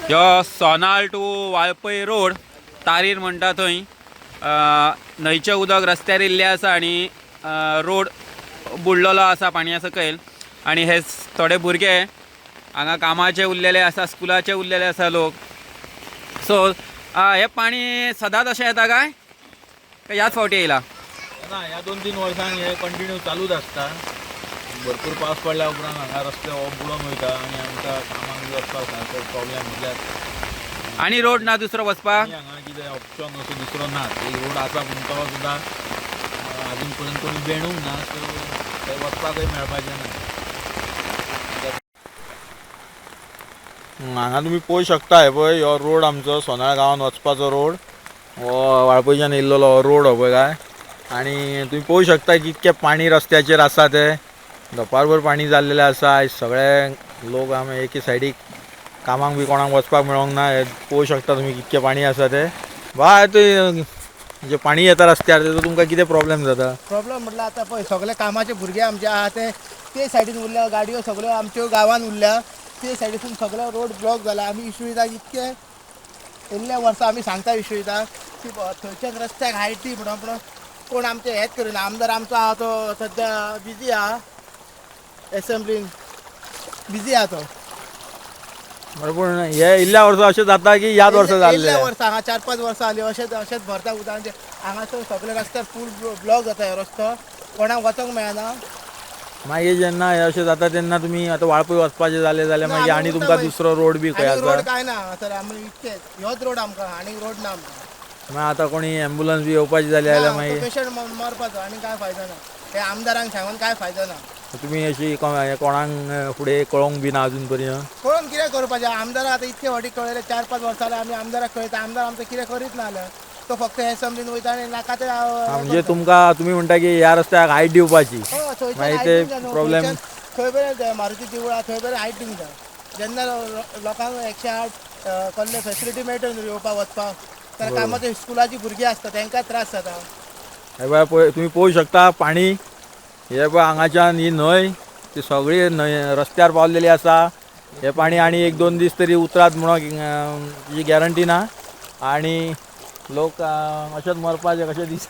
ह्यो Sonal two Valpoi road तारीर म्हणटा थंय न्हंयचें उदक रस्त्यार येयल्लें आसा आनी रोड बुडलेलो आसा पाणया सकयल. आनी हे थोडे भुरगे हांगा कामाचे उरलेले आसा, स्कुलाचे उरलेले आसा लोक. सो हें पाणी सदांच अशें येता काय काय ह्याच फावटी येयला? ना, ह्या 2-3 वर्सांक हे कंटिन्यू चालूच आसता. भरपूर पावस पडल्या उपरांत हांगा रस्ते हो बुडोन वयता आनी आमकां कामाक बी वचपाक सारको प्रॉब्लेम म्हटल्यार. आनी रोड ना दुसरो वचपाक? आनी हांगा कितें ऑप्शन असो दुसरो ना. एक रोड आसा पूण तो सुद्दां अजून पर्यंत कोणी बेणूंक ना, सो थंय वचपाकय मेळपाचें ना. हांगा तुमी पळोवंक शकता, हे पळय हो रोड आमचो सोनाळ गांवान वचपाचो रोड, हो वाळपयच्यान येयल्लो हो रोड हो पळय काय. आनी तुमी पळोवंक शकता कितकें पाणी रस्त्याचेर आसा तें, धोपारभर पाणी जाल्लेलें आसा. आयज सगळे लोक आमी एके सायडीक कामाक बी कोणाक वचपाक मेळोंक ना. हें पळोवंक शकता तुमी कितकें पाणी आसा तें. बाय, थंय जे पाणी येता रस्त्यार तेजो तुमकां कितें प्रॉब्लेम जाता? प्रॉब्लेम म्हटल्यार आतां पळय सगळे कामाचे भुरगे आमचे आहा ते ते सायडीन उरल्या, गाडयो सगळ्यो आमच्यो गांवान उरल्या, ते सायडीसून सगळो रोड ब्लॉक जाला. आमी इश्यूताक इतके इल्ल्या वर्सां आमी सांगता इश्यूताक की थंयच्यान रस्त्याक हायट दी म्हणून, पूण कोण आमचें हेंच करिना. आमदार आमचो आहा तो सद्या बिजी आहा, एसेंब्लीन बिजी आहा तो. बरें, पूण हे इल्ल्या वर्सां अशें जाता की ह्याच वर्सा जाल्लें? इल्ल्या वर्सां हांगा 4-5 वर्सां जालीं अशेंच अशेंच भरता उदक. हांगासर सगळे रस्त्यार फूल ब्लॉक जाता हो रस्तो, कोणाक वचोंक मेळना. मागीर जेन्ना हें अशें जाता तेन्ना तुमी आतां वाळपय वचपाचें जालें जाल्यार ना, मागीर आमी आनी उरता तुमकां मागीर. दुसरो रोड बी खंय आनी रोड आसा? काय ना हांगासर, आमी इतकेच ह्योच रोड आमकां, आनी रोड ना आमकां. मागीर आतां कोणी एम्बुलन्स बी येवपाची जाली जाल्यार ना, मागीर पेशंट मरपाचो आनी काय फायदो ना. हे आमदारांक सांगून काय फायदो ना. तुमी अशी कोणाक फुडें कळोवंक बी ना अजून पर्यंत? कळोवन कितें करपाचें? आमदाराक आतां इतके फावटी कळयलें, 4-5 वर्सां जालीं आमी आमदाराक कळयता, आमदार आमचें कितें करीत ना जाल्यार तो फक्त एसेंब्लीन वयता आनी नाका ते म्हणजे तुमकां तुमी म्हणटा की ह्या रस्त्याक हायट दिवपाची, हय, थंयच्यान मागीर हायट ते दिवंक जाय न्हू. प्रॉब्लेम. थंय मेरेन मारुती देवूळ आहा थंय मेरेन हायट दिवंक जाय. जेन्ना लोकांक 108 कसले फेसिलिटी मेळटा न्हू येवपाक वचपाक, तर कामाचे स्कुलाची भुरगीं आसता तांकां त्रास जाता. हे पळय पळय तुमी पळोवंक शकता पाणी हे पळय हांगाच्यान ही न्हंय ती सगळी न्हंय रस्त्यार पावलेली आसा. हे पाणी आनी 1-2 दीस तरी उतरात म्हणून ही गॅरंटी ना आनी लोक अशेंच मरपाचे कशें दीस.